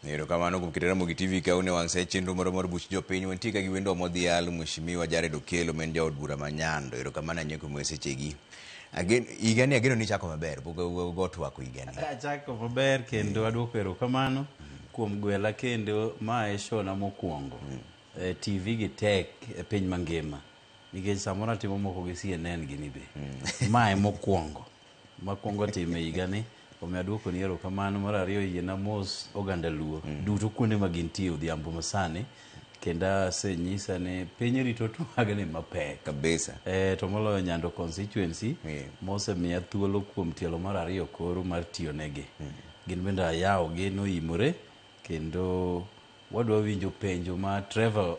Erokamano kuom keto Ramogi TV ka une wang' sa chenro moro mar buch jopiny. Wantie ka gi wendo modhial Mheshimiwa Jared Okello ma en jaod bura ma Nyando. Erokamano ahinya kuom sechegi. Agen, higani ageno ni ichako maber, pok wago twak higani. Achako maber kendo aduoko erokamano kuom gwela kendo ma e show na mokwongo e TV gi tek e piny mangima nikech samoro atimo moko gi CNN gini be ma e mokwongo makwongo timo e higani omiyo aduoko ni erokamano. Mar ariyo yiena mos oganda luo duto kuonde ma gintie odhiambo masani kendo asenyisa ni piny rito twagni mapek Kabisa. To moloyo Nyando constituency mosemiya thuolo kuom tielo mar ariyo koro mar tiyo negi. Gin bende ayawogi noimore kendo wadwa winjo penjo ma Trevor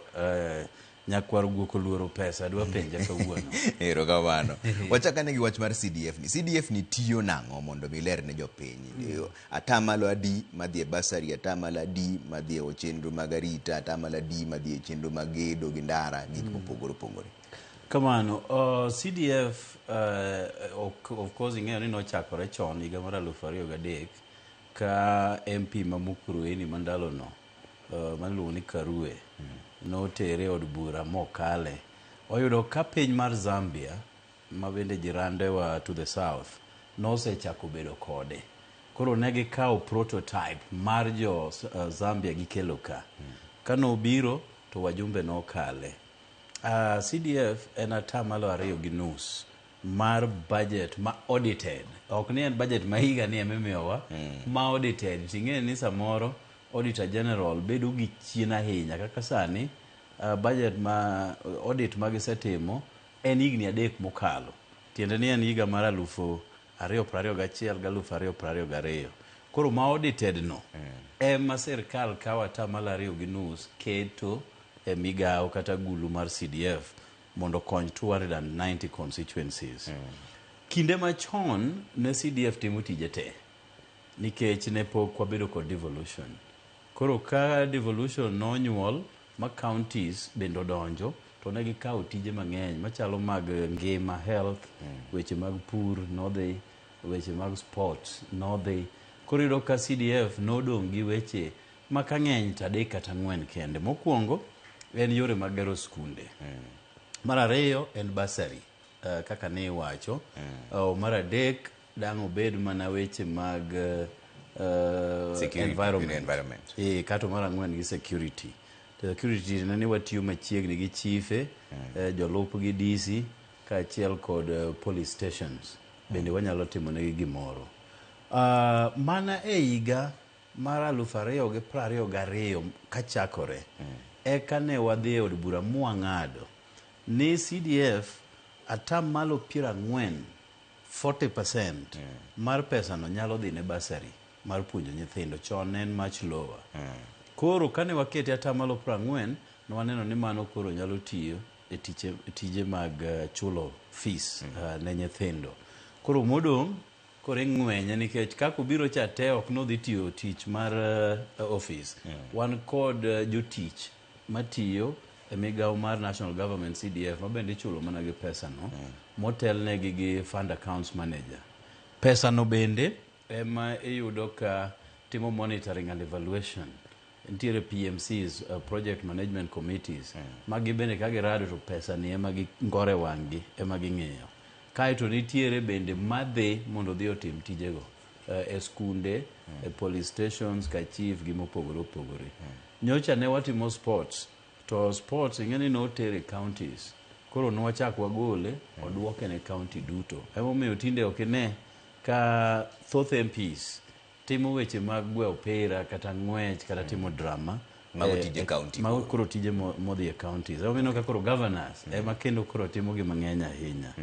nyakwar guok oluoro pesa dwa penja kawuono. Erokamano. Wachak ane gi wach mar CDF ni. CDF ni tiyo nang'o mondo mi iler ne jopiny? Atamalo adi madhi e bursary, atamalo adi madhi e chenro mag arita, atamalo adi madhi e chenro mag gedo gi ndara, gik mopogore opogore. Kamano, CDF of course ing'eyo ni nochakore chon higa mar 2003 ka MP ma Mukurweini ma ndalono maniluongo ni Karue notere e od bura mokale. Oyudo ka piny mar Zambia ma bende jirandewa to the south nosechako bedo kode. Koro ne gikawo prototype mar jo Zambia gikelo ka. Kanobiro to wajumbe nokale. CDF en atamalo 2.5 mar budget ma audited. Ok ni en budget ma higa ni emimiyowa, ma audited. Ting'e ni samoro Auditor General bedo gi chien ahinya kaka sani budget ma audit ma gisetimo en higni 3 mokalo. Tiende ni en higa mar 2021 gi 2022. Koro ma audited no ema sirkal kawo atamalo 2.5 keto e migawo kata gulu mar CDF mondo okony 290 constituencies. Kinde machon ne CDF timo tije te nikech ne pok wabedo kod devolution. Koro ka devolution nonyuol ma counties bende odonjo to ne gikawo tije mang'eny machalo mag ngima, health, weche mag pur nodhi, weche mag sports nodhi. Koro iyudo ka CDF nodong' gi weche ma ka ng'eny to 3 kata 4 kende. Mokwongo en yore mag gero skunde. Mar ariyo en bursary kaka ne iwacho. Mar adek dang' obed mana weche mag security, environment. Environment. Kato mar ang'wen gi security. To security ne ni watiyo machiegni gi chife, jolup gi DC kaachiel kod police stations. Bende wanyalo timo negi gimoro. Mana e higa mar 2022 kachakore, eka ne wadhi e od bura mwang'ado ni CDF atamalo 40, 40% mar pesano nyalo dhi ne bursary mar puonjo nyithindo. Chon ne en much lower. Koro kane wakete atamalo 40, ne waneno ni mano koro nyalo tiyo e tije mag chulo fees ne nyithindo. Koro modong' koro ing'wenye nikech kaka obiro cha te ok nodhi tiyo tich mar office. Wan kod jotich matiyo e migawo mar National Government CDF ma bende ichulo mana gi pesano motelnegi gi fund accounts manager. Pesano bende ema iyudo ka timo monitoring and evaluation. Nitiere PMCs, project management committees, ma gibende ka girado to pesa ni ema gingore wang'gi ema ging'iyo. Kaeto nitiere bende madhi mondo odhi otim tijego e skunde, e police stations, ka chief gi mopogore opogore. Nyocha ne watimo sports, to sports ing'e ni notere counties. Koro nwachak wagole, oduoke ne county duto. Emomiyo tinde ok ine ka thoth MPs timo weche mag gwe opira kata ng'wech kata timo drama. Mago tije county mago koro tije modhi e counties. Emomiyo ka koro governors ema kendo koro timo gima ng'eny ahinya.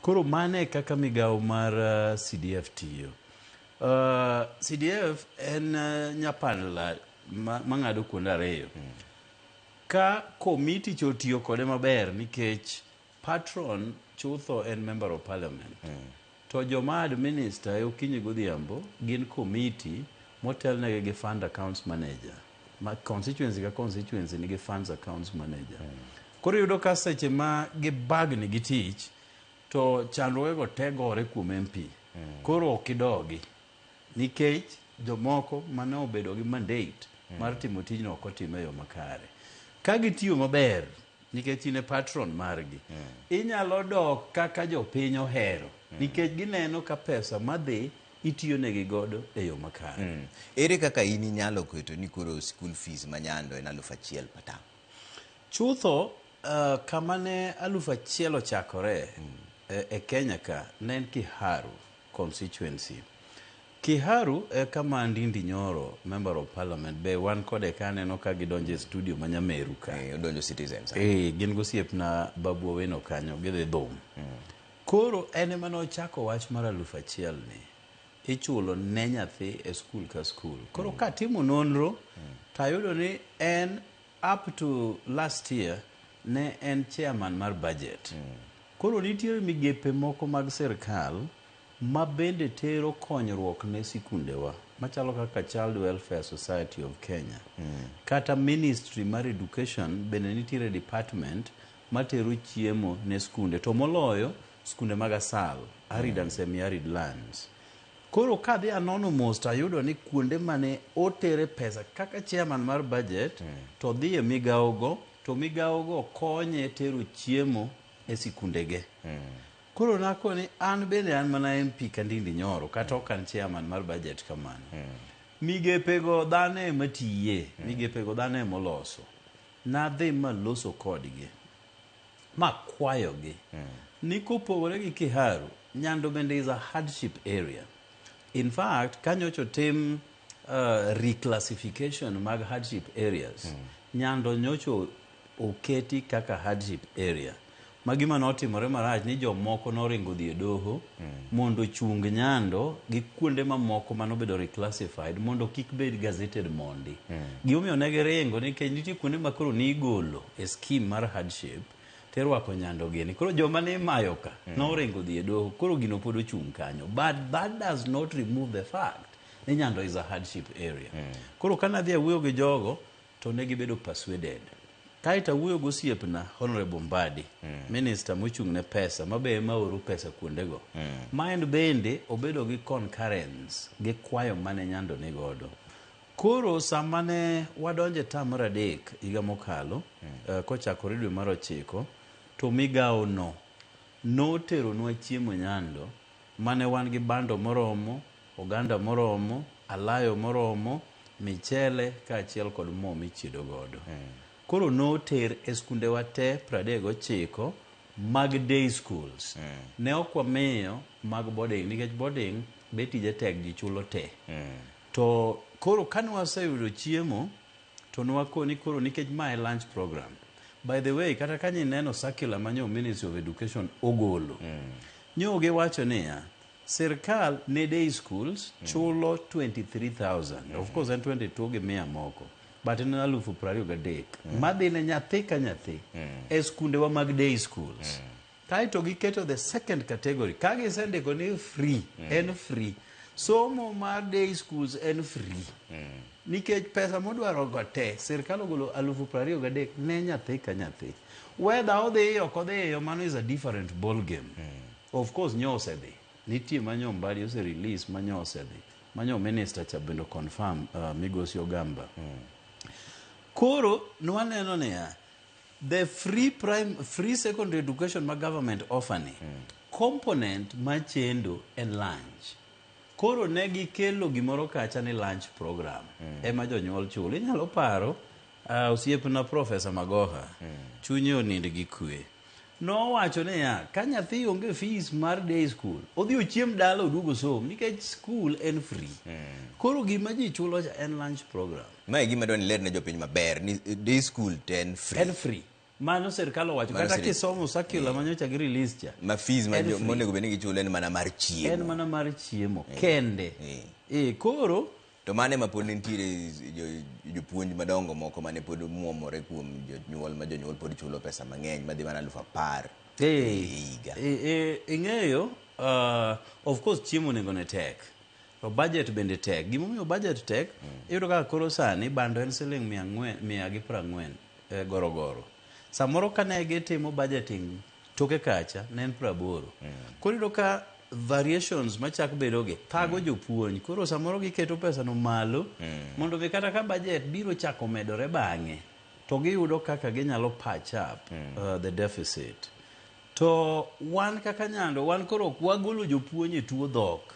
Koro mano e kaka migawo mar CDF tiyo. CDF en nyapandla mang'ado kuonde ariyo. Ka komiti cha otiyo kode maber nikech patron chutho en member of parliament. To joma administer e okinyi godhiambo gin komiti motelnegi gi fund accounts manager. Ma constituency ka constituency nigi funds accounts manager. Koro iyudo ka seche ma gibagni gi tich to chandruogego te gore kuom MP. Koro ok idogi nikech jomoko mane obedo gi mandate mar timo tijno ok otime e yo makare. Ka gitiyo maber, nikech in e patron margi, inyalo dok kaka jopiny ohero, nikech gineno ka pesa madhi itiyonegi godo e yo makare. Ere kaka in inyalo keto ni koro school fees ma Nyando en 1000 per term? Chutho, kama ne 1000 ochakore e Kenya ka ne en Kiharu constituency. Kiharu e kama Ndindi Nyoro, Member of Parliament, be wan kode ka aneno ka gidonjo e studio ma Nyameru ka. Odonjo Citizen. Gin gosiepna Babu Owino kanyo, gidhi dhum. Koro en ema nochako wach mar 1000 ni ichulo ne nyathi e skul ka skul. Koro katimo nonro, tayudo ni en up to last year ne en chairman mar budget. Koro nitiere migepe moko mag sirkal ma bende tero konyruok ne sikundewa machalo kaka Child Welfare Society of Kenya. Kata Ministry mar Education bende nitiere department matero chiemo ne skunde, to moloyo skunde mag asal, arid and semi-arid lands. Koro kadhi anono mos to ayudo ni kuonde mane otere pesa kaka chairman mar budget to dhi e migawogo, to migawogo konye tero chiemo e sikundege. Koro nakoni an bende an mana MP ka Ndindi Nyoro, kata ok an chairman mar budget kamano. Migepego dhano ema tiye, migepego dhano ema oloso. Nadhi maloso kodgi, makwayogi ni kopogore gi Kiharu, Nyando bende is a hardship area. In fact, kanyocha otim reclassification mag hardship areas, Nyando nyocha oketi kaka hardship area. Ma gima notimore marach ni jomoko noringo dhi e doho mondo ochung Nyando gi kuonde mamoko manobedo reclassified mondo kik bed gazetted mondi. Gimomiyo ne giringo nikech nitie kuonde ma koro nigolo e scheme mar hardship tirwako Nyando gini. Koro joma ne imayo ka noringo dhi e doho, koro gino pod ochung' kanyo. But that does not remove the fact ni Nyando is a hardship area. Koro kana adhi awuoyo gi jogo to ne gibedo persuaded. Kaeto awuoyo gi osiepna Honorable Mbadi, minister mochung' ne pesa, ma be ema oro pesa kuondego. Ma en bende obedo gi concurrence gi kwayo mane Nyando ni godo. Koro sama ne wadonjo e term mar 3 higa mokalo, kochakore dwe mar 9, to migawo no noteronwa chiemo Nyando mane wan gi bando moromo, oganda moromo, alayo moromo, michele kaachiel kod mo michiedo godo. Koro noter e skundewa te 39 mag day schools. Ne ok wamiyo mag boarding nikech boarding be tije tek, ji chulo te. To koro kane waseyudo chiemo to nwakoni koro nikech ma e lunch program. By the way, kata ka neno circular manyo Ministry of Education ogolo, nyo giwacho niya, sirkal ne day schools chulo 23,000. Of course en 22 gi mia moko. But en 23,000. Madhi ne nyathi ka nyathi e skundewa mag day schools. Kaeto giketo the second category. Ka gisendiko ni free, en free. Somo mar day schools en free. Nikech pesa modwaro go te, sirkal ogolo 23,000 ne nyathi ka nyathi. Whether odhi ok odhiyo, mano is a different ball game. Of course nyo osedhi. Nitie manyo Mbadi ose release manyo osedhi. Manyo minister cha bende confirm, Migosi Ogamba. Koro nwaneno niya, the free secondary education ma government offer ni, component machendo en lunch. Koro ne gikelo gimoro kacha ni lunch program ema jonyuol chulo. Inyalo paro osiepna Professor Magoha, chunye onind gi kwe. Nowacho niya, ka nyathi onge fees mar day school, odhi ochiem dala oduog osom nikech school en free. Koro gima ji chulo cha en lunch program. Ma e gima dwa ni ler ne jopiny maber ni day school to en free. En free. Mano sirkal owacho. Mano Kata kisomo circular manyocha gi release cha. Ma fees ma En free. monego bed ni gichulo en mana mar chiemo. En mana mar chiemo kende. Koro to mane ma pod nitiere jopuonj madongo moko mane pod muomore kuom jonyuol ma jonyuol pod chulo pesa mang'eny madhi mana 10,000 e higa. Ing'eyo, of course chiemo nengone tek. To budget bende tek. Gimomiyo budget tek, iyudo kaka koro sani bando en siling 400, 140, gorogoro. Samoro kane gitimo budgeting toke kacha ne en 80. Koro iyudo ka variations machak bedogi thago jopuonj. Koro samoro giketo pesano malo mondo mi kata ka budget biro chako medore bang'e to giyudo kaka ginyalo patch up the deficit. To wan kaka Nyando, wan koro ok wagolo jopuonj e tuo dhok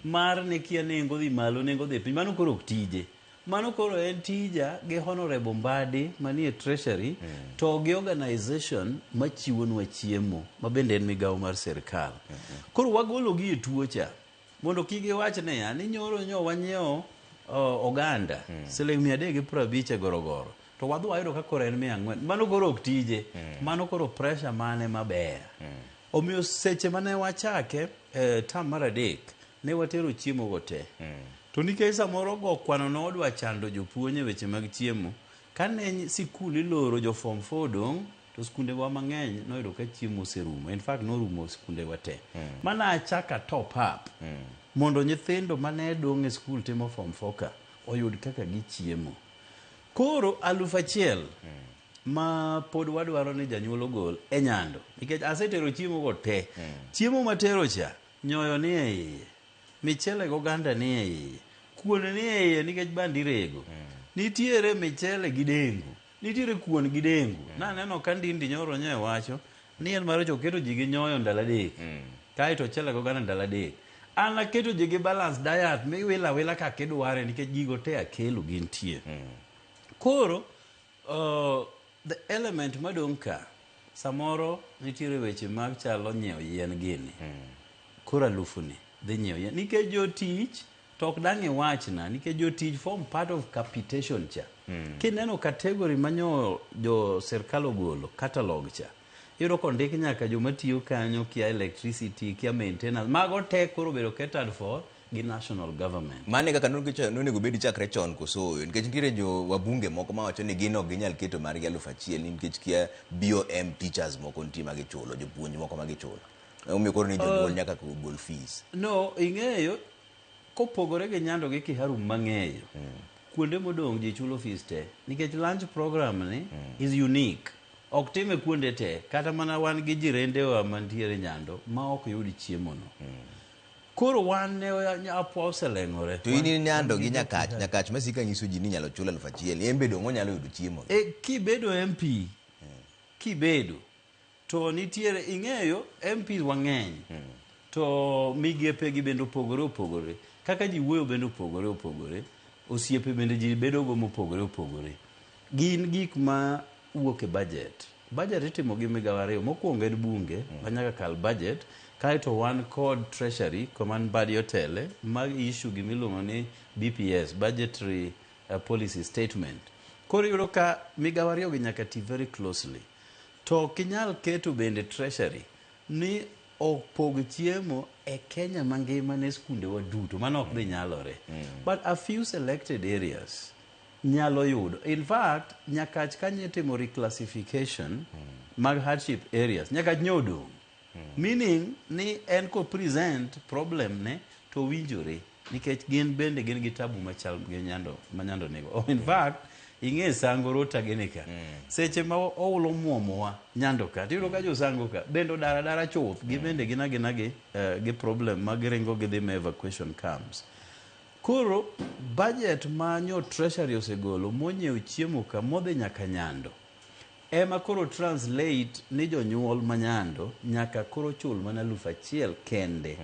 mar ne kia nengo dhi malo, nengo dhi piny. Mano koro ok tije. Mano koro en tija gi Honorable Mbadi manie Treasury to gi organization machiwonwa chiemo ma bende en migawo mar sirkal. Koro wagolo gi e tuo cha mondo kik giwach niya ni nyoro nyo wanyiewo oganda siling 350 e gorogoro to wadhi wayudo ka koro en 400. Mano koro ok tije. Mano koro pressure mane maber. Omiyo seche mane wachake term mar adek ne watero chiemo go te. To nikech samoro go kwano nodwa chando jopuonj e weche mag chiemo, kane sikul iloro jo form 4 odong', to skundewa mang'eny noyudo ka chiemo oserumo. In fact, norumo skundewa te. Mana achaka top up mondo nyithindo mane dong' e skul timo form 4 ka oyud kaka gichiemo. Koro 1000 ma pod wadwaro ni janyuol ogol e Nyando, nikech asetero chiemo go te. Chiemo matero cha, nyoyo ni e iye, michele goganda ni e iye, kuon ni e iye nikech band irego. Nitiere michele gi dengu, nitiere kuon gi dengu. Naneno ka Ndindi nyoro nye wacho ni en mare oketo ji gi nyoyo ndalo 3. Kaeto ochele goganda ndalo 3. An aketo ji gi balance diet miwilo awila kaka idware nikech gigo te akelo gintie. Koro the element madong' ka samoro nitiere weche mag chalo nyiewo yien gini. Koro alufu ni dhi nyiewo yien nikech jotich to ok dang' iwachna nikech jotich form part of capitation cha. Kineno category manyo jo sirkal ogolo catalog cha, iyudo kondik nyaka joma tiyo kanyo, kia electricity, kia maintenance, mago te koro obedo catered for gi national government. Mane kaka nonego bed chakre chon koso oyo? Nikech nitiere jo wabunge moko mawacho ni gin ok ginyal keto margi 1000 nikech kia BOM teachers moko nitie ma gichulo, jopuonj moko ma gichulo. Omiyo koro ni jonyuol nyaka gol fees. No, ing'eyo kopogore gi Nyando gi Kiharu mang'eyo, kuonde modong' ji chulo fees te nikech lunch program ni is unique. Ok time kuonde te, kata mana wan gi jirendewa mantiere Nyando ma ok yud chiemo no. Koro wan ne apwa oseleng'ore. To in in Nyando gi Nyakach, Nyakach masika nyiso ji ni inyalo chul 1000, en be dong' onyalo yudo chiemo. E, kibedo MP, kibedo to nitiere ing'eyo MPs wang'eny to migepe gi bende opogore opogore, kaka ji wuoyo bende opogore opogore, osiepe bende ji bedogo mopogore opogore. Gin gik ma wuok e budget. Budget itimo gi migawo ariyo. Mokwongo en bunge ma nyaka kal budget, kaeto wan kod treasury koma Mbadi otele mag issue gimiluongo ni BPS, Budgetary Policy Statement. Koro iyudo ka migawo ariyo gi nyaka ti very closely. To ok inyal keto bende treasury ni opog chiemo e Kenya mangima ne skundewa duto. Mano ok dhi nyalore. But a few selected areas nyalo yudo. In fact, Nyakach kanyo itimo reclassification mag hardship areas. Nyakach nyo odong'. Meaning ni en ko present problem ne to winjore nikech gin bende gin gi tabu machal gi Nyando ma Nyando nigo. Oh, in fact, ing'e Sango Rota gini ka. Seche ma oulo muomowa Nyando ka, tiyudo ka jo Sango ka bende odar adara chuth. Gi bende gin agina gi problem ma giringo gidhi ma evacuation camps. Koro budget ma nyo treasury osegolo monyiewo chiemo ka modhi nyaka Nyando ema koro translate ni jonyuol ma Nyando nyaka koro chul mana 1000 kende.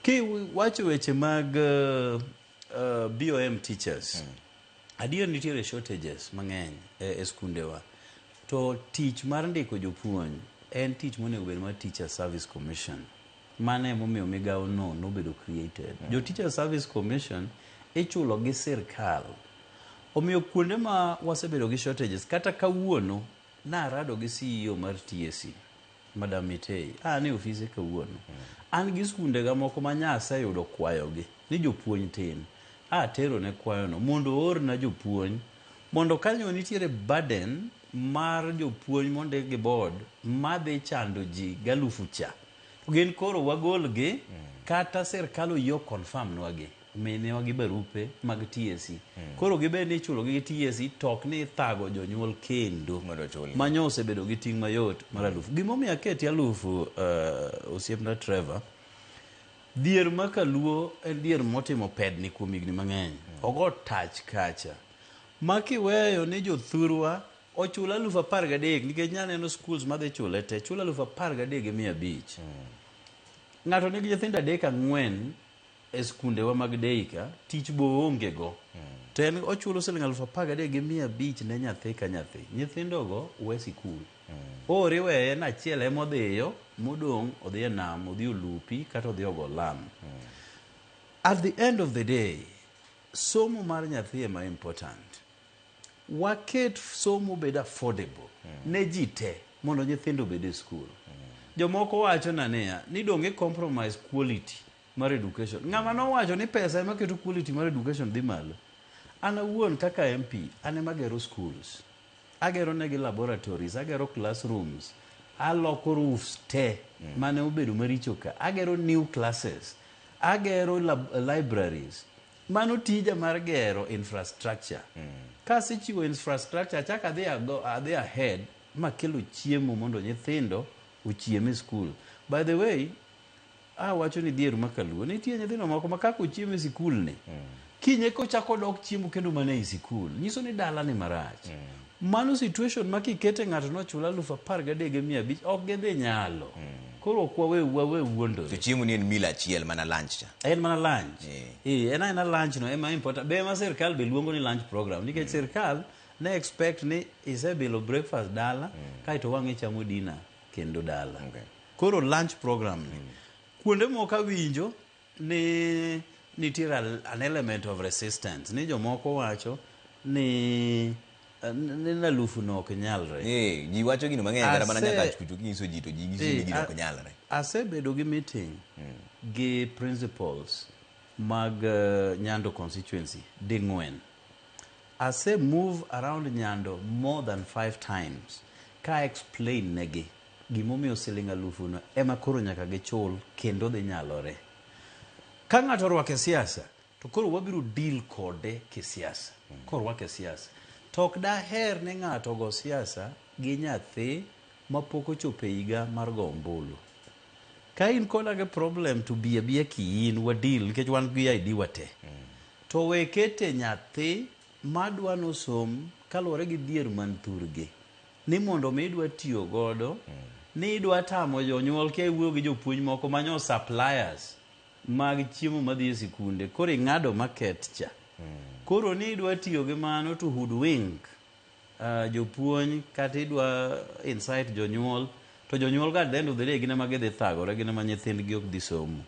Kiwacho weche mag BOM teachers, adier nitiere shortages mang'eny e skundewa. To tich mar ndiko jopuonj en tich monego bed mar Teacher Service Commission. Mano emomiyo migawo no nobedo created. Jo Teacher Service Commission ichulo gi sirkal. Omiyo kuonde ma wasebedo gi shortages, kata kawuono narado gi CEO mar TSC, Madam Mitei, an e ofise kawuono. An gi skundega moko ma nyaseyudo kwayogi ni jopuonj tin. Atero ne kwayono mondo oorna jopuonj mondo kanyo nitiere burden mar jopuonj mondik gi board madhi chando ji galufu cha. Gin koro wagolgi kata sirkal oyie confirm nwagi. Minewa gi barupe mag TSC. Koro gibed ni ichulo gi TSC to ok ni ithago jonyuol kendo. Mondo ochulgi. Manyo osebedo gi ting' mayot mar alufu. Gimomiyo aketi alufu, osiepna Trevor, Dhier ma kaluo en dhier motimo pedni kuom higni mang'eny. Ogo tach kacha. Ma kiweyo ni jothurwa ochul 13,000 nikech nyaneno schools madhi chule te chul 13,500. Ng'ato nigi nyithindo 3 4 e skundewa mag day ka, tich bo onge go. To en ochulo siling 13,500 ne nyathi ka nyathi. Nyithindogo we sikul. Oor iweye na achiel emodhiyo, modong' odhi e nam, odhi olupi kata odhi ogo lam. At the end of the day, somo mar nyathi ema important. Waket somo bed affordable ne ji te mondo nyithindo obed e skul. Jomoko wacho na niya, ni donge compromise quality mar education. Ng'ama nowacho ni pesa ema keto quality mar education dhi malo. An awuon kaka MP, an ema agero schools. Agero negi laboratories, agero classrooms, aloko roofs te mane obedo maricho ka, agero new classes, agero libraries. Mano tija mar gero infrastructure. Kasechiwo infrastructure, achako adhi ahead makelo chiemo mondo nyithindo ochiem e school. By the way, awacho ni dhier ma kaluo nitie nyithindo moko ma kaka ochiemo e sikul ni kinye kochako dok chiemo kendo mana e sikul nyiso ni dala ni marach. Mano situation ma kikete ng'ato nochul 13,500 ok gidhi nyalo. Koro ok wawe wuondore. To chiemo ni en meal achiel mana lunch cha. En mana lunch. En aena lunch no ema important. Be ema sirkal be luongo ni lunch program nikech sirkal ne expect ni isebilo breakfast dala kaeto wang' ichamo dinner kendo dala. Koro lunch program ni. Kuonde moko awinjo ni nitiere an element of resistance ni jomoko wacho ni alufu no ok nyalre. Ji wacho gino mang'eny kata mana nyaka kucho kinyiso ji to ji nyiso ni gino ok nyalre. Asebedo gi meeting gi principals mag Nyando constituency ding'wen. Ase move around Nyando more than 5 times ka explain negi gimomiyo siling 1000 no ema koro nyaka gichul kendo dhi nyalore. Ka ng'ato orwako e siasa to koro wabiro deal kode kisiasa. Korwake siasa. To ok daher ni ng'ato go siasa gi nyathi mapok ochopo e higa mar go ombulu. Ka in koda gi problem to bi abiya kiin wa deal nikech wan gi ID wate. To we kete nyathi madwa nosom kaluwore gi dhier man thurgi. Ni mondo mi idwa tiyo godo, ni idwa tamo jonyuol kia iwuoyo gi jopuonj moko manyo suppliers mag chiemo madhi e sikunde, koro ing'ado market cha. Koro ni idwa tiyo gi mano to hoodwink jopuonj kata idwa incite jonyuol, to jonyuol ga at the end of the day gin ema gidhi thagore, gin ema nyithindgi ok dhi somo.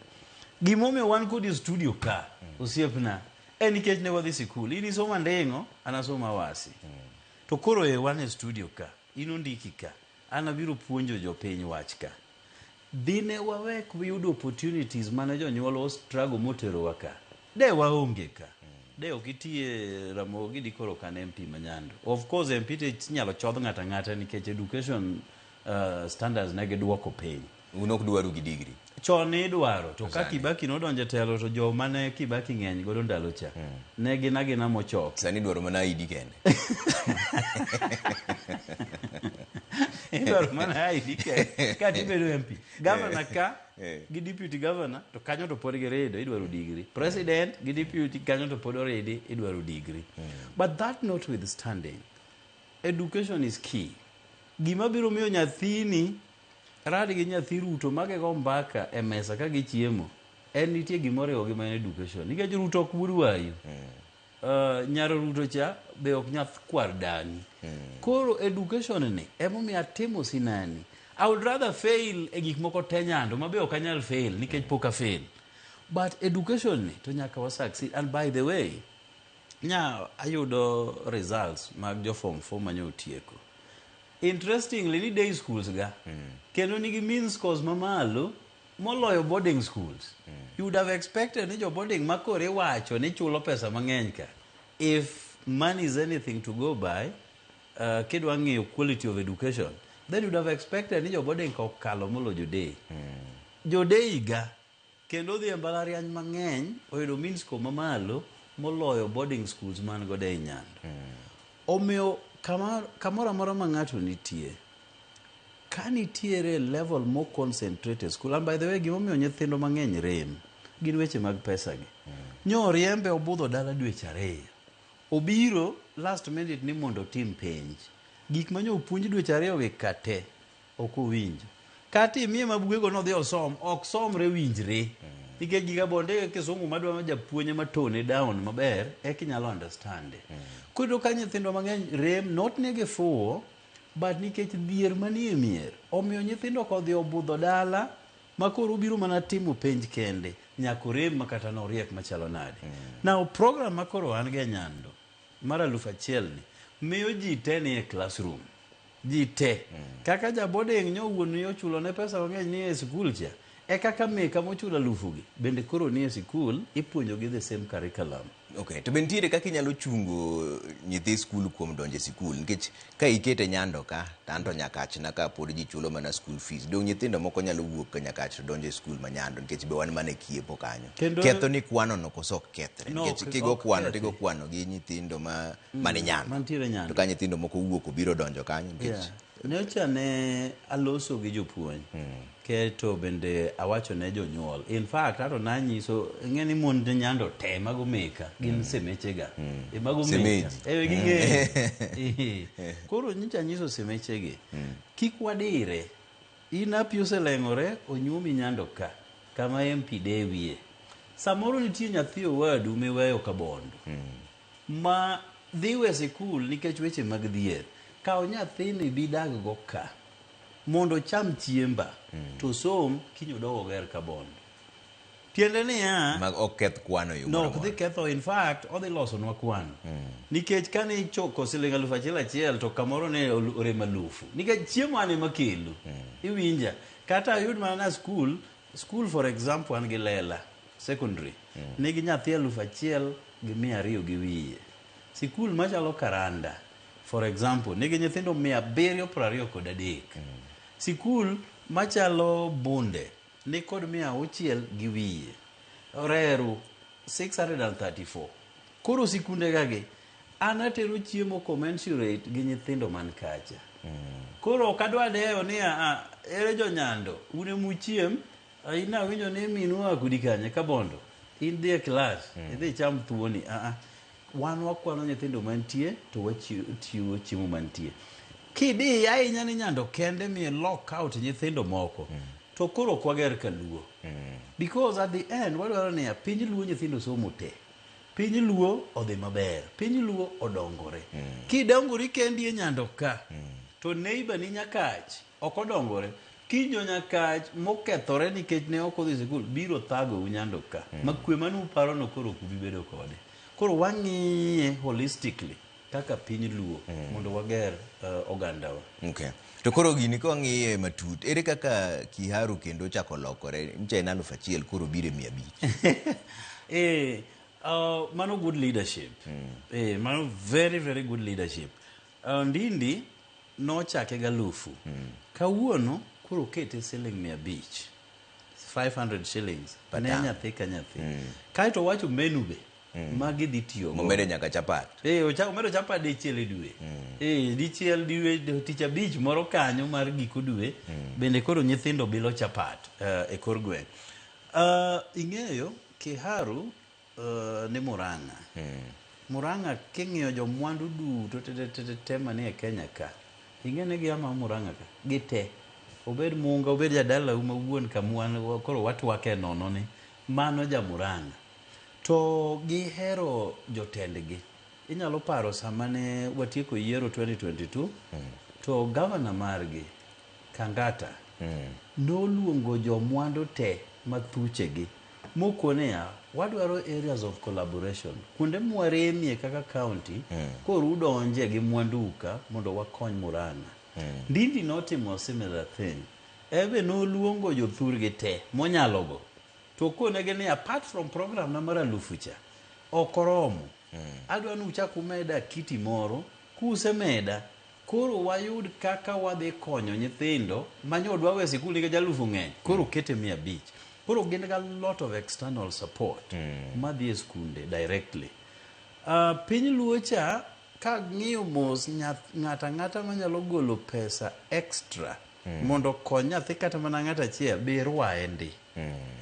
Gimomiyo wan kodi e studio ka, osiepna, en nikech ne wadhi sikul. In isomo Anding'o, an asomo Awasi. To koro e wan e studio ka, in ondiki ka, an abiro puonjo jopiny wach ka. Dine wawek wiyudo opportunities mane jonyuol o struggle moterowa ka, de waonge ka. De ok itiye Ramogi di koro kan MP ma Nyando. Of course MP to inyalo chodh ng'ato ang'ata nikech education standards ne giduoko piny. Un ok dwaru gi degree. Chon ne idwaro, to ka Kibaki nodonjo e telo to joma ne Kibaki ng'eny godo ndalo cha, ne gin agina mochok. Sani idwaro mana ID kende. Idwaro mana ID kende. Kata ibedo MP. Governor ka gi deputy governor to kanyo to pod girido, idwaro degree. President gi deputy kanyo to pod oridi, idwaro degree. But that notwithstanding, education is key. Gima biro miyo nyathini rad gi nyathi Ruto magigo mbaka e mesa ka gichiemo, en nitie gima oriwogi ma en education. Nikech Ruto ok wuod wayu. Nyar Ruto cha be ok nyath kwar dani. Koro education ni emomiyo atimo sinani. I would rather fail e gik moko te Nyando ma be ok anyal fail nikech pok a fail. But education ni to nyaka wa succeed. And by the way, nya ayudo results mag jo form 4 manyo otieko. Interestingly, ni day schools ga kendo nigi mean scores mamalo moloyo boarding schools. You would have expected ni jo boarding ma koro iwacho ni chulo pesa mang'eny ka. If money is anything to go by, kidwa ng'iyo quality of education, then you would have expected ni jo boarding ka okalo moloyo jo day. Jo day ga kendo dhi e mbalariany mang'eny oyudo mean score mamalo moloyo boarding schools man godo ei Nyando. Omiyo kamoro amora ma ng'ato nitie, ka nitiere level mo concentrate e school, and by the way, gimomiyo nyithindo mang'eny rem, Gin weche mag pesa gi. Nyo riembe obudho dala dweche 2. Obiro last minute ni mondo otim penj. Gik manyo opuonj dweche 2 gi kate ok owinjo. Kata imiye ma bugego nodhi osom, ok somre winjre. Nikech giga bonde kisungu madwa japuonj ema tone down maber, eka inyalo understand. Koro ka nyithindo mang'eny rem, not ni gifuwo, but nikech dhier manie mier, omiyo nyithindo kodhi obudho dala, ma koro obiro mana timo penj kende, nyaka orem ma kata noriek machalo nade. Now program ma koro an go e Nyando mar 1000 ni, miyo ji te ni e classroom. Ji te. Kaka ja boarding nyo wuon ni ochulo ne pesa mang'eny ni e sikul cha, e kaka meka mochulo 1000 gi, bende koro ni e sikul, ipuonjo gi the same curriculum. Okay, to be nitiere kaka inyalo chungo nyithi skul kuom donjo e sikul? Nikech ka ikete Nyando ka, to anto Nyakach na ka pod ji chulo mana school fees. Dong' nyithindo moko nyalo wuok ka Nyakach to donjo e skul ma Nyando nikech be wan mana e kiepo kanyo. Kendo Ketho ni kwano no koso ok kethre. No, Nikech ok kigo ok kwano tigo kethi. kwano gi nyithindo ma mani Nyando. Mantiere To Nyando. ka nyithindo moko owuok obiro donjo kanyo nikech Yeah. Nyocha ne aloso gi jopuonj. Keto bende awacho ne jonyuol. In fact, ato nanyiso, ing'e ni mond Nyando te mago meka, gin semechega. E mago meka. Semeji. E ging'eyo. Koro nyocha anyiso semechegi. Kik wadire. In api oseleng'ore, onyuomi Nyando ka, kama MP dewie. Samoro nitie nyathi owadu miweyo Kabondo. Ma dhi we sikul nikech weche mag dhier. Kaw nyathini bi dag go ka. Mondo ocham chiemba, to som kiny odog oger Kabondo. Tiende niya, mag ok keth kwano e yo no, moro ok dhi amora. ketho, in fact, odhi losonwa kwano. Nikech kane ichoko siling 1000 to kamoro ne orem 1000. Nikech chiemo an ema kelo. Iwinja. Kata ayud mana na school, school for example an gi Lela secondary. Nigi nyathi 1200 gi wiye. Sikul machalo Karanda, for example, nigi nyithindo 723. Sikul machalo Bunde ni kod 600 gi wiye. Reru 634. Koro sikunde gagi an atero chiemo commensurate gi nyithindo man kacha. Koro ok adwa dewo ni a ere jo Nyando un emuchiem in awinjo ni minu oa kodi kanye Kabondo in dhi e klas idhi icham thuoni a wan wakwano nyithindo mantie to wachiwo chiemo mantie. Kidhi ahinya ni Nyando kende mi lock out nyithindo moko to koro ok wager kaluo. Because at the end wadwaro niya piny Luo nyithindo somo te. Piny Luo odhi maber. Piny Luo odongore. Kidongori kendi e Nyando ka, to neighbor ni Nyakach ok odongore. Kinjo Nyakach mokethore nikech ne ok odhi sikul biro thagou Nyando ka. Ma kwe mane uparo no koro ok ubi bedo kode. Koro wang'iye holistically kaka piny Luo mondo wager ogandawa. Okay. To koro gini ka wang'iye matut, ere kaka Kiharu kendo ochako lokore? Nyicha en 1000 koro biro e 500. Mano good leadership. Mano very very good leadership. Ndindi nochake gi 1000. Kawuono koro okete siling 500. 500 shillings. Ne nyathi ka nyathi. Kaeto owacho menu be. Magi dhi tiyo go. Momedo nyaka chapat. Omedo chapat dichiel e dwe. Dichiel dwe tich abich moro kanyo mar giko dwe. Bende koro nyithindo bilo chapat e kor gweng'. Ing'eyo Kiharu ni Murang'a. Murang'a king'iyo jomwandu duto te te te te manie Kenya ka. Ing'e ni gia ma Murang'a ka. Gite. Obed munga, obed jadalau ma wuon kama koro watwake nono ni. Mano ja Murang'a. To gihero jotendgi. Inyalo paro sama ne watieko yiero 2022, to gavana margi, Kangata, noluongo jomwandu te mathuchegi mokone wadwaro areas of collaboration kuonde mwaremie kaka county koro udonje gi mwandu ka mondo wakony Murang'a. Ndindi notimo similar thing. Ebe noluongo jothurgi te monyalogo to okonegi ni apart from program na mar 1000 cha ok oromo. Adwa ni uchak umeda kiti moro kusemeda koro wayud kaka wadhi konyo nyithindo manyo dwa we sikul nikech 1000 ng'eny koro kete 500. Koro gin ga lot of external support madhi e skunde directly. Piny Luo cha ka ng'iyo mos ng'ata ang'ata manyalo golo pesa extra Mondo okony nyathi kata mana ng'ato achiel, be irwaye ndi.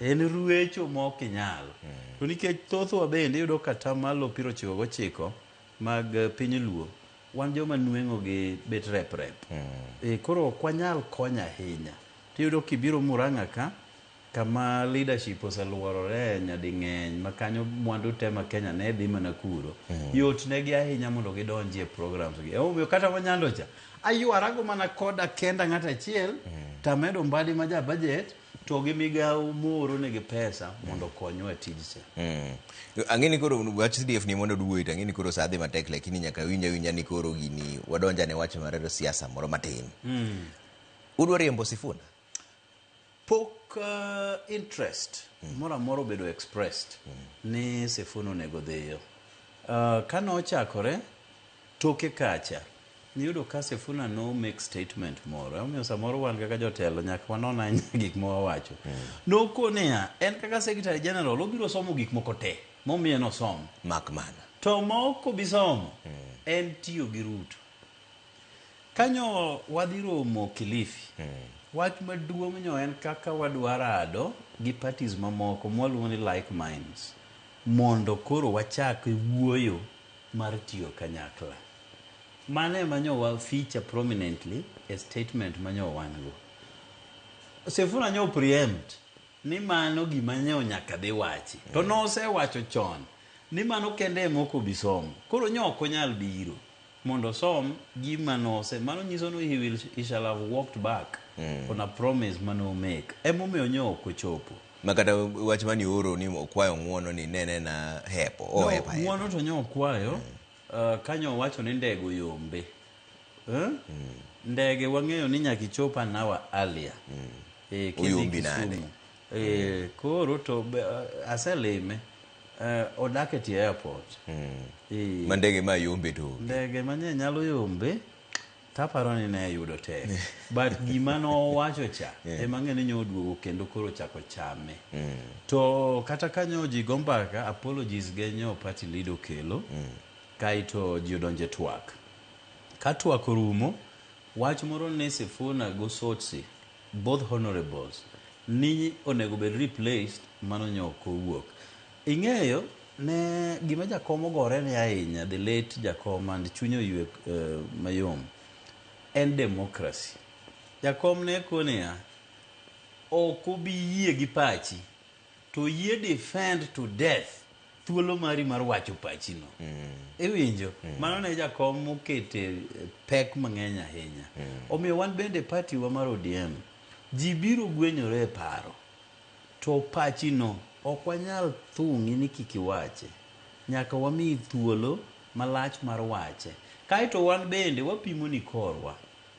En ruecho ma ok inyal. To nikech thothwa bende iyudo ka atamalo 99 mag piny Luo, wan joma nweng'o gi bet rep rep. Koro ok wanyal konyo ahinya. Tiyudo kibiro Murang'a ka, kama leadership oseluorore nyading'eny ma kanyo mwandu te ma Kenya ne dhi mana kuro. Yot negi ahinya mondo gidonji e programs gi. Emomiyo kata Manyando cha, aywarago mana koda kenda ng'ato achiel, tamedo Mbadi ma ja budget, to gi migawo mooro negi pesa mondo okonywa e tij cha. Ang'e ni koro wach CDF ni mondo duoyi to ang'e ni koro saa dhi matek lakini nyaka winj awinja ni koro gini wadonja ne wach mar siasa moro matin. Udwa riembo Sifuna? Pok interest moro amora obedo expressed ni Sifuna onego dhiyo. Kane ochakore toke kacha niyudo ka Sifuna no make statement moro. Emomiyo samoro wan kaka jotelo nyaka wanon ahinya gik ma wawacho. Nokoniya en kaka Secretary General obiro somo gik moko te momiye nosom. Mak mana. To ma ok obi somo en tiyo gi Ruto. Kanyo wadhi romo Kilifi. Wach maduong' nyo en kaka wadwa rado gi parties mamoko mwaluongo ni like minds mondo koro wachak wuoyo mar tiyo kanyakla. Mano ema nyo wa feature prominently e statement manyo wan go. Sifuna nyo preempt ni mano gima nyo nyaka dhi wachi. To nosewacho chon ni mano kende ema ok obi somo. Koro nyo ok onyal biro mondo osom gima nose. Mano nyiso ni he shall have walked back on a promise mane make. Emomiyo nyo ok ochopo. Ma kata wach mani oro ni okwayo ng'uono ni nene na hepo. O No, hepa hepa. ng'uono to nyo okwayo. Kanyo owacho ni ndege oyombe. Ndege wang'eyo ni nyaka ichop an hour earlier. Kidhi Oyombi nade? Kisumu. Koro to aselime. Odak e tie airport. Ma ndege ma yombe to onge. Ndege manye nyalo yombe taparo ni ne yudo tek. But gima nowacho cha ema ng'e ni nyo oduogo kendo koro chako chame. To kata kanyo ji go mbaka, apologies ge nyo party leader okelo. Kaeto ji odonje twak. Ka twak orumo, wach moro ni Sifuna go Sotsi, both honorables, ni onego bed replaced, mano nyo ok owuok. Ing'eyo ne gima jakom ogore ne ahinya, the late jakom and chunye oywe mayom, en democracy. Jakom ne koniya, ok obi yie gi pachi, to yie defend to death thuolo mari mar wacho pachino. Iwinjo? Mano ne jakom mokete pek mang'eny ahinya. Omiyo wan bende party wa mar ODM, ji biro gwenyore e paro. To pachino ok wanyal thung'i ni kik iwache. Nyaka wamiyi thuolo malach mar wache. Kaeto wan bende wapimo ni korwa.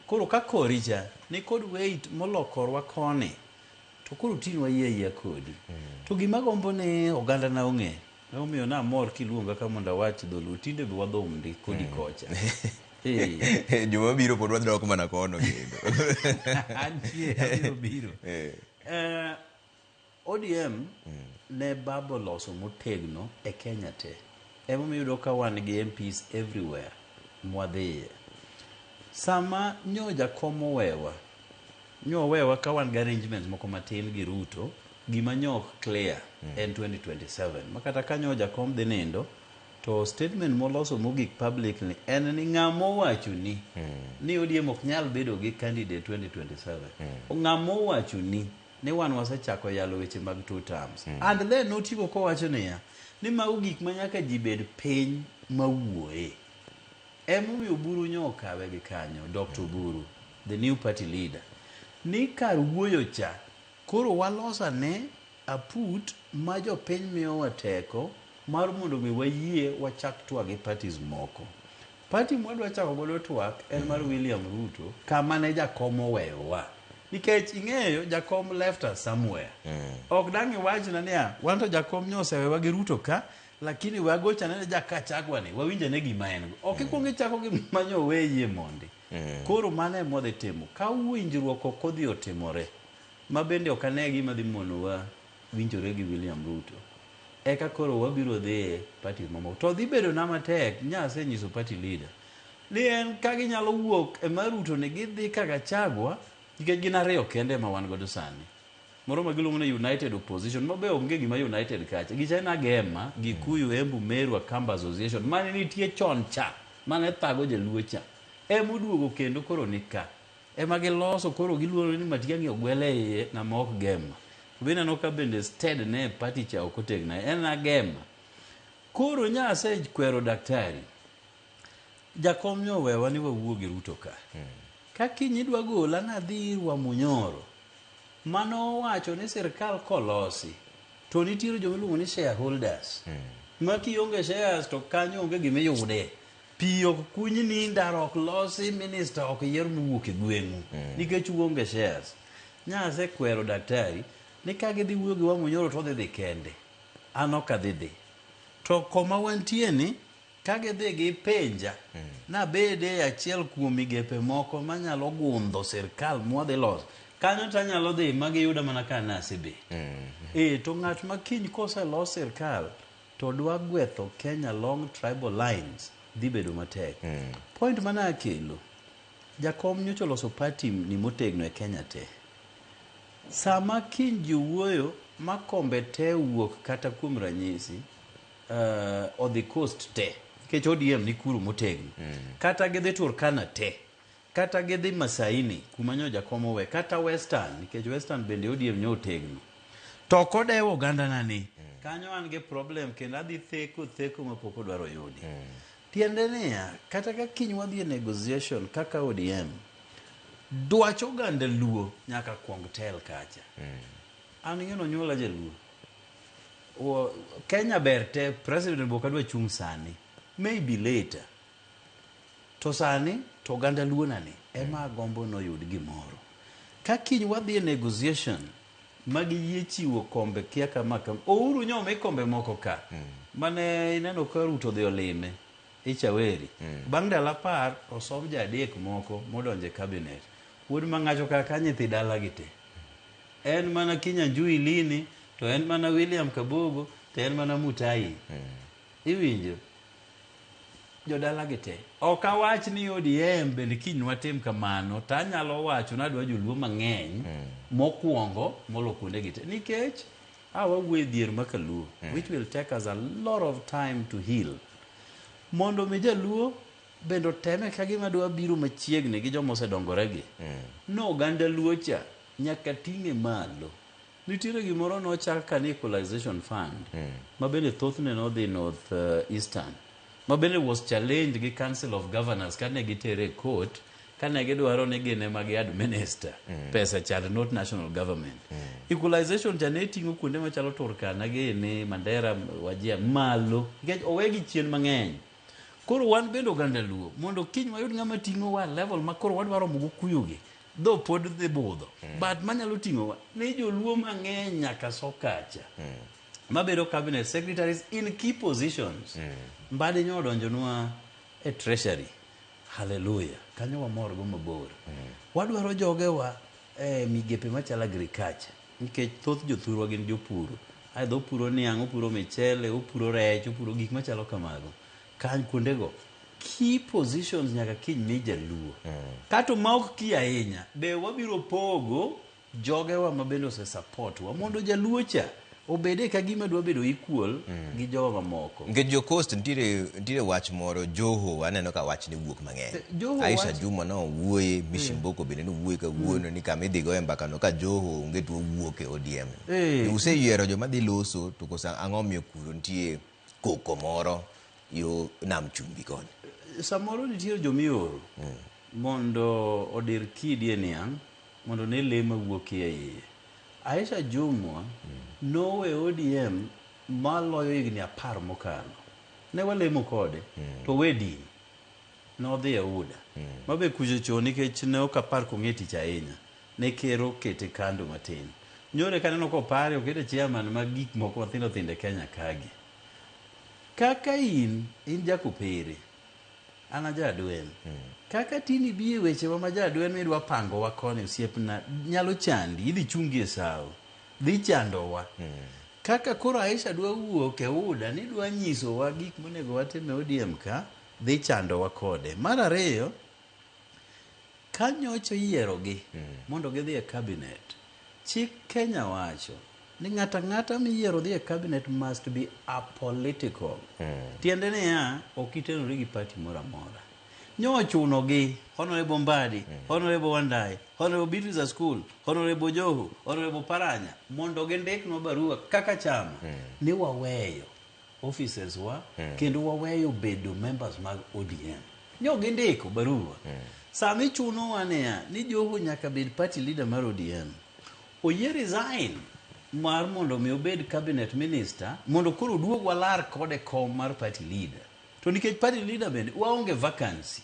Koro ka kori cha ni kod weight molo korwa koni, to koro tin wayie ayia kodi. To gima gombo ni oganda na ong'e, emomiyo namor kiluonga ka mondo awach dholuo, tinde be wadhum ndi kodi kocha. Juma biro pod wadhi dok mana kono kendo. Antie, abiro biro. ODM ne baba oloso motegno e Kenya te. Emomiyo iyudo ka wan gi MPs everywhere mwadhiye. Sama nyo jakom owewa, nyo owewa ka wan gi arrangements moko matin gi Ruto, gima nyo ok clear en 2027. Ma kata ka nyo jakom dhi nindo, to statement moloso mogik publicly en ni ng'ama owachoni ni ODM ok nyal bedo gi candidate 2027. Ng'ama owachoni ni wan wasechako yalo weche mag two terms. And then notieko kowacho niya, ni mago gik ma nyaka ji bed piny mawuoye. Emomiyo Oburu nyo okawe gi kanyo, Dr. Oburu, the new party leader. Ni kar wuoyo cha, koro walos ane aput ma jopiny miyowa teko mar mondo mi wayie wachak twak gi parties moko. Party mwadwa chako godo twak en mar William Ruto, kama ne jakom oweyowa. Nikech ing'eyo jakom left us somewhere. Ok dang' iwachna niya, wan to jakom nyo osewewa gi Ruto ka, lakini we agochane ne jakachagwa ni, wawinj ane gima en go. Ok ikwong ichako gi manyo oweyie mondi. Koro mano ema wadhi timo. Ka winjruok ok odhi otimore, ma bende ok ane gima dhi monowa winjore gi William Ruto, eka koro wabiro dhi e parties mamoko. To dhi bedo na matek, nya asenyiso party leader, ni en ka ginyalo wuok e mar Ruto ni gidhi ka Gachagua, Nikech gin ariyo kende ma wan godo sani. Moro ma giluongo ni United Opposition, ma be onge gima United kacha. Gichena Gema, Gikuyu, Embu, Meru, Akamba Association, mane nitie chon cha, mane thago jaluo cha. Ema oduogo kendo koro ni ka. Ema giloso koro giluoro ni Matiang'i ogwel e iye ng'ama ok Gema. To be ineno ka bende stead ne e party cha ok otegno. En Agema. Koro nyase kwero daktari. Jakom nyo owewa ni wawuo gi Ruto ka. Ka kiny idwa gola nadhi ir Wamunyoro. Mano owacho ni sirkal kolosi to nitiere joma iluongo ni shareholders. Ma kionge shares to kanyo onge gima iyude. Pi ok kunyni, ndara ok losi, minister ok yier mowuok e gweng'u. Nikech uonge shares. Nyase kwero daktari ni ka gidhi wuoyo gi Wamunyoro to odhi dhi kende. An ok adhi dhi. To koma wantie ni ka gidhi gipenja nabede e achiel kuom migepe moko manyalo gundho sirkal mwadhi loso kanyo to anyalo dhi ma giyuda mana ka nasebet to ng'at ma kiny koselos sirkal to dwa gwetho Kenya long tribal lines dhi bedo matek. Point mana akelo jakom nyocha oloso party ni motegno e Kenya te. Sama kiny ji wuoyo ma kombe te wuok kata kuom ranyisi odhi coast te nikech ODM ni kuro motegno kata gidhi Turkana te kata gidhi Masaini kuma nyo jakom owe kata Western nikech Western bende ODM nyo otegno to ok odewo ogandana ni kanyo an gi problem kendo adhi theko theko mapok odwaro yudi. Tiende niya kata ka kiny wadhi e negotiation kaka ODM dwach oganda Luo nyaka kuong tel kacha. An ing'e nonyuola jaluo. Kenya ber te president be ok adwa chung' sani maybe later to sani to oganda Luo nani ema agombo noyud gimoro. Ka kiny wadhi e negotiation ma giyie chiwo kombe kia kama kama Uhuru nyo omi kombe moko ka mane ineno ka Ruto odhi olime Ichaweri. Bang' ndalo 10 osom ji adek moko modonjo e cabinet. Wuod Mang'acho kaka nyithi dala gi te. En mana Kinyanjui Lini, to en mana William Kabogo, to en mana Mutai. Iwinjo? Jodala gi te. Ok awach ni ODM bende kiny watim kamano, to anyalo wacho ni adwa joluo mang'eny mokwongo molo kuonde gi te. Nikech a wawuoyo e dhier ma kaluo, which will take us a lot of time to heal. Mondo mi jaluo bende oteme ka gima dwa biro machiegni gi joma osedongore gi. No oganda luo cha nyaka ting'e malo. Nitiere gimoro nochak ka ni equalization fund ma bende thothne nodhi North Eastern ma bende was challenged gi Council of Governors kane gitere e court kane gidwaro ni gin ema gi administer pesa chand not national government. Equalization cha ne ting'o kuonde machalo Turkana gini, Mandera, Wajir malo nikech owegi chien mang'eny. Koro wan bende oganda Luo mondo kiny wayud ng'ama ting'o wa level ma koro wadwa romo go kuyogi dho pod dhi budho but manyalo ting'o wa ni joluo mang'eny nyaka so kacha mabedo cabinet secretaries in key positions. Mbadi nyo odonjonwa e treasury, hallelujah, kanyo wamor go mabor. Wadwaro jogewa e migepe machalo agriculture nikech thoth jothurwa gin jopur. Aidha opuro niang', opuro michele, opuro rech, opuro gik machalo kamago. Kany kuondego key positions nyaka kiny mi jaluo. Kato ma ok key ahinya be wabiro pogo jogewa ma bende ose support wa mondo jaluo cha obede ka gima dwa bedo equal gi jowa mamoko. Nikech jo Coast nitiere wach moro Joho aneno ka wach ni wuok mang'eny. Joho Aisha Juma nowuoye, Mishi Mboko bende nowuoye kawuono ni kama idhi goye mbaka no ka Joho onge to wuok e ODM. Useyiero joma dhi loso to koso ang'o miyo kuro nitie koko moro yo nam chumbi koni. Samoro nitiere jomioro mondo odir kidi e niang' mondo ne lee mawuok e iye. Aisha Jumwa nowe ODM maloyo higni 10 mokalo. Ne walemo kode to we din. Nodhi e UDA. Mabe kuchocho nikech ne ok apar kong'e tich ahinya. Ne ker okete kando matin. Nyore kaneno kopare okete chairman mag gik moko mathindo thindo e Kenya kagi. Kaka in jakopere, an aja adwen. Kaka tini bi e wechewa ma ja adwen midwa pangowa koni osiepna nyalo chandi, idhi chungi e sawo. Dhi chandowa. Kaka koro Aisha dwa wuok e UDA ni dwa nyisowa gik monego watim e ODM ka, dhi chandowa kode. Mar ariyo, Ka nyocha oyierogi mondo gidhi e cabinet, chik Kenya wacho ni ng'ato ang'ata miyiero dhi e cabinet must be apolitical. Tiende niya, ok itenori gi party moro amora. Nyochunogi Honorable Mbadi, Honorable Wandayi, Honorable Beatrice Askul, Honorable Joho, Honorable Paranya mondo gindiknwa barua kaka chama ni waweyo offices wa kendo waweyo bedo members mag ODM. Nyo gindiko barua. Sama ichunowa niya ni Joho nyaka bed party leader mar ODM. Oyie resign mar mondo mi obed cabinet minister mondo koro oduog walar kode kom mar party leader. To nikech party leader bende waonge vacancy.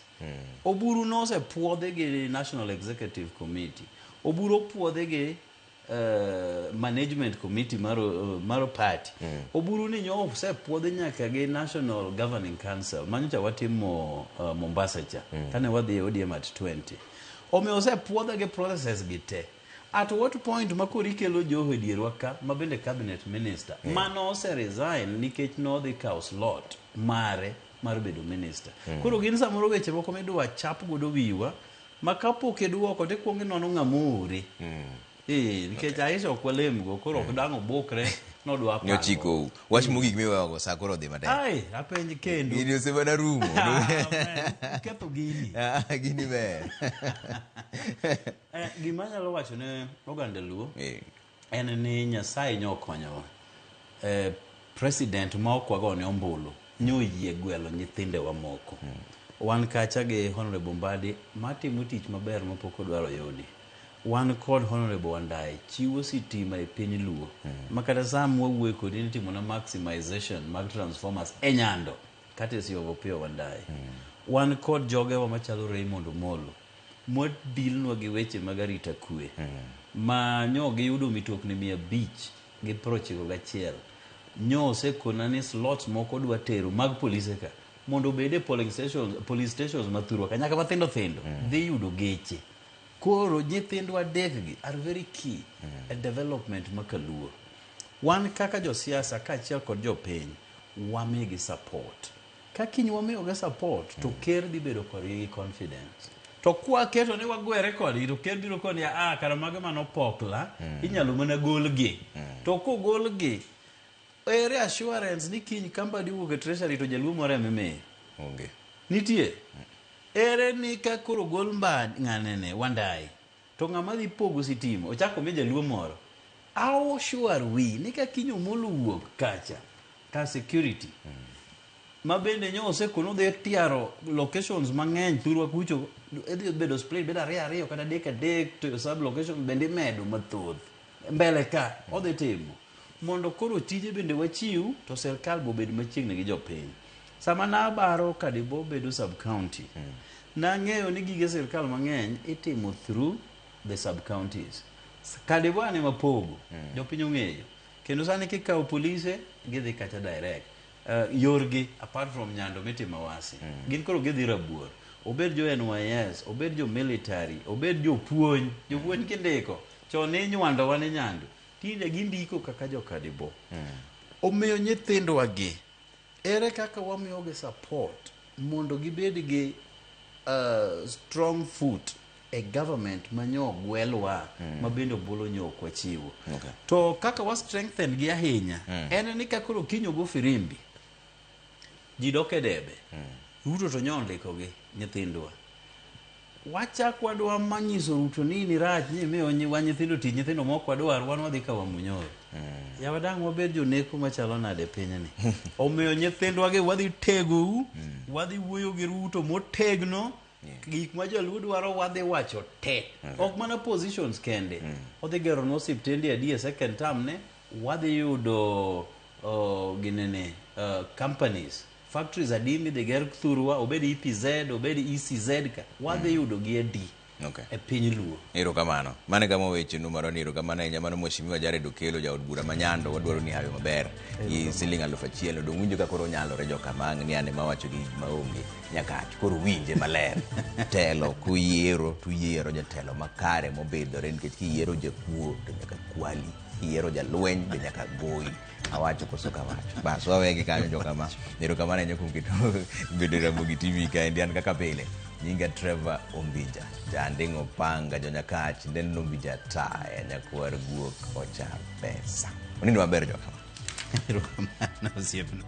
Oburu nosepuodhi gi National Executive Committee. Oburu opuodhi gi management committee mar party. Oburu ni nyo osepuodhi nyaka gi National Governing Council manyocha watimo Mombasa cha kane wadhi e ODM at 20. Omiyo osepuodhe gi processes gi te. At what point ma koro ikelo Joho e dierwa ka ma bende cabinet minister mano ose resign nikech nodhi kawo slot mare mar bedo minister. Koro gin samoro weche moko midwa chap godo wiwa ma kapok iduoko tikuongo inono ng'ama oori. Nikech Aisha ok walemgo koro ok dang' obukre nodwa Ni pango. ochikou. Wach mogik miweyogo sa koro odhi matek. Ai, apenj kendo. Gini osemana rumo. Ah, man, uketho gini. Ah, Gini ber. Gima anyalo wacho ne oganda Luo en ni Nyasaye nyo okonyowa. President ma ok wagone ombulu nyo oyie gwelo nyithindewa moko. Wan kacha gi Honorable Mbadi matimo tich maber mapok odwaro yudi. Wan kod Honorable Wandayi chiwo sitima e piny Luo. Ma kata sama wawuoyo kodi ni timo na maximization mag transformers e Nyando courtesy of Opiyo Wandayi. Wan kod jogewa machalo Raymond Omolo mwadilnwa gi weche mag arita kwe ma nyo giyudo mitokni 591. Nyo osekona ni slots moko dwa tero mag polise ka mondo obed e polling stations, police stations mathurwa ka nyaka mathindo thindo dhi yudo geche. Koro nyithindwa adek gi are very key e development ma Kaluo. Wan kaka josiasa kaachiel kod jopiny wamigi support. Ka kiny wamiyogi support to ker dhi bedo kodgi gi confidence. To kwaketo ni wagwere kodgi to ker biro koni ah kara mage manopokla inyalo mana golgi. To kogolgi ere assurance ni kiny ka Mbadi owuok e treasury to jaluo moro ema imiyo? Onge. Nitie. Ere ni ka koro gol Mbadi ng'anene Wandayi to ng'ama dhi pogo sitima ochako mi jaluo moro. How sure are we ni ka kiny Omolo owuok kacha ka security ma bende nyo osekono dhi tiaro locations mang'eny thurwa kucho idhi bedo split bedo ariyo ariyo kata adek adek to sub location bende imedo mathoth mbele ka odhi timo mondo koro tije bende wachiw to sirkal bo obed machiegni gi jopiny. Sama nabaro Kadibo bedo sub county nang'eyo ni gige sirkal mang'eny itimo through the sub counties. Kadibo an ema pogo jopiny ong'eyo kendo sani kikawo polise gidhi kacha direct. Yorgi apart from Nyando mitimo Awasi gin koro gidhi Rabuor obed jo NYS obed jo military obed jopuonj jopuonj kindiko chon ne inywandowa ni Nyando tinde gindiko kaka jo Kadibo. Omiyo nyithindwa gi ere kaka wamiyogi support mondo gibed gi strong foot e government manyo gwelwa ma bende ombulu nyo ok wachiwo. To kaka wa strengthen gi ahinya en ni ka koro kiny ogo firimbi ji dok e debe Ruto to nyo ondiko gi nyithindwa wachak wadwa manyiso Ruto ni ni rach ni imiyo wa nyithindo tich nyithindo mok wadwar wan wadhi kawo Wamunyoro. Yawa dang' wabed joneko machalo nade e pinyni. Omiyo nyithindwa gi wadhi tegou wadhi wuoyo gi Ruto motegno gik ma joluo dwaro wadhi wacho te. Ok mana positions kende. Odhi geronwa osiptende adi e second term ne wadhi yudo ginene companies factories adi midhi ger thurwa obed EPZ obed ECZ ka wadhi yudo gi adi e piny Luo. Erokamano. Mano e kama wechenu marwa ni erokamano ahinya. Mano Mheshimiwa Jared Okello jaod bura ma Nyando wadwaro ni hawi maber gi siling 1000 dong' winjo ka koro onyalore jokamang' ni an ema awacho gi maonge nyakach koro winje maler. Telo kuyiero to uyiero jatelo makare mobidhore nikech kiyiero jakuo to nyaka kwali. Kiyiero jalweny be nyaka goyi. Awacho koso kawacho. Bas wawegi kanyo jokama. Erokamano ahinya kuom keto bedo e Ramogi TV kaendi an kaka pile. Nyinga Trevor Ombija. Janding' Opanga Jonyakach Ndenno Ombija taya nyakwar guok ocha pesa. Onindo maber jokama. Erokamano osiepna.